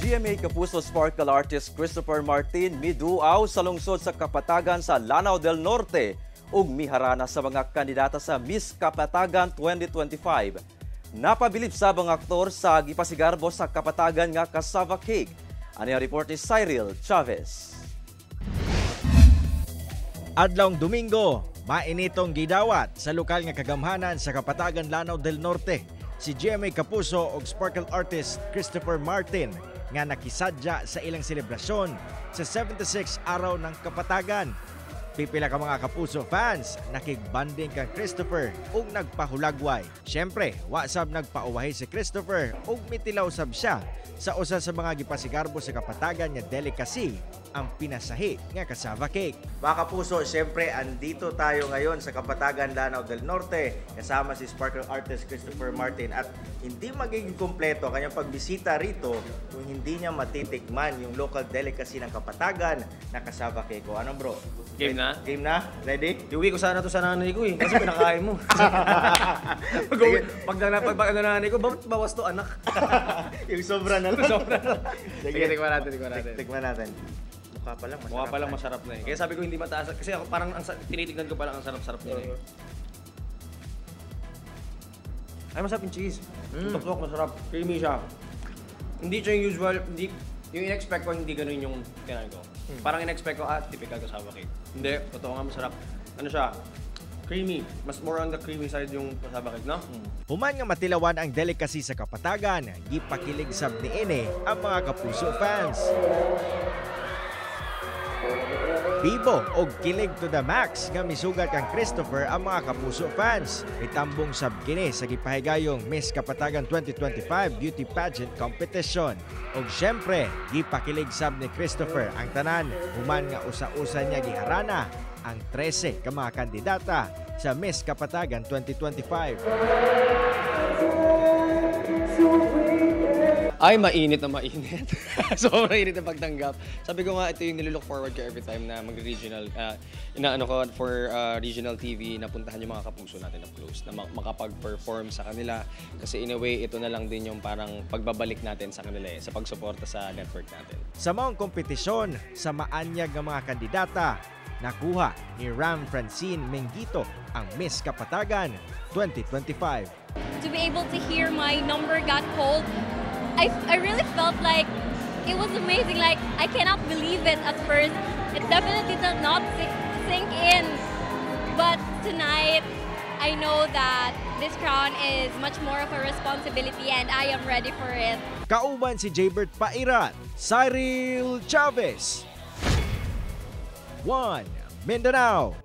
GMA Kapuso Sparkle artist Kristoffer Martin miduaw sa lungsod sa Kapatagan sa Lanao del Norte ug miharana sa mga kandidata sa Miss Kapatagan 2025. Napabilib sa ang aktor sa gipasigarbo sa Kapatagan nga cassava cake. Ani ang report ni Cyril Chavez. Adlawng Domingo, mainitong gidawat sa lokal nga kagamhanan sa Kapatagan, Lanao del Norte, si GMA Kapuso ug Sparkle artist Kristoffer Martin nga nakisadya sa ilang selebrasyon sa 76 araw ng Kapatagan. Pipila ka mga Kapuso fans nakigbanding kang Kristoffer ug nagpahulagway. Siyempre, wa sab nagpauwahi si Kristoffer ug mitilaw sab siya sa usa sa mga gipasigarbo sa Kapatagan nga delicacy, ang pinasahi nga cassava cake. Mga Kapuso, siyempre andito tayo ngayon sa Kapatagan, Lanao del Norte kasama si Sparkle artist Kristoffer Martin at hindi magiging kumpleto ang kanyang pagbisita rito kung hindi niya matitikman yung local delicacy ng Kapatagan na cassava cake. O ano, bro? Game na? Game na? Ready? Iuwi ko sana to sa nanay ko eh. Kasi pinakain mo. Pag nanay ko, "Bakit bawas to, anak?" Yung sobra na lang. Sobra na lang. Sige, tikman natin, tikman natin. Tikman natin. Mukha pa lang masarap Mukha pa lang na. Masarap na eh. Kaya sabi ko hindi mataas. Kasi ako parang tinitignan ko pa lang, ang sarap-sarap nila eh. Ay, masarap yung cheese. Tuktok, masarap. Creamy siya. Hindi siya yung usual, hindi, yung in-expect ko, hindi ganun yung kinain ko. Parang in-expect ko, ah, typical cassava cake. Hindi, totoo nga masarap. Ano siya? Creamy. Mas more on the creamy side yung cassava cake, no? Human nga matilawan ang delicacy sa Kapatagan, gipakilig sab niini ang mga Kapuso fans. Bibo og kilig to the max nga misugat kang Kristoffer ang mga Kapuso fans. Mitambong sab kini sa gipahigayong Miss Kapatagan 2025 Beauty Pageant Competition. Og syempre, gipakilig sab ni Kristoffer ang tanan human nga usa-usa niya giharana ang 13 ka mga kandidata sa Miss Kapatagan 2025. Ay, mainit na mainit. Sobrang init na pagtanggap. Sabi ko nga, ito yung nilulook forward ko every time na mag-regional, inaano ko for regional TV, na puntahan yung mga Kapuso natin up close, na makapag-perform sa kanila. Kasi in a way, ito na lang din yung parang pagbabalik natin sa kanila eh, sa pagsuporta sa network natin. Sa maong kompetisyon sa maanyag nga mga kandidata, nakuha ni Ram Francine Mengito ang Miss Kapatagan 2025. To be able to hear my number got called, I really felt like it was amazing. Like, I cannot believe it at first. It definitely did not sink in. But tonight, I know that this crown is much more of a responsibility and I am ready for it. Kauban si Jaybert Pairat, Cyril Chavez. 1 Mindanao.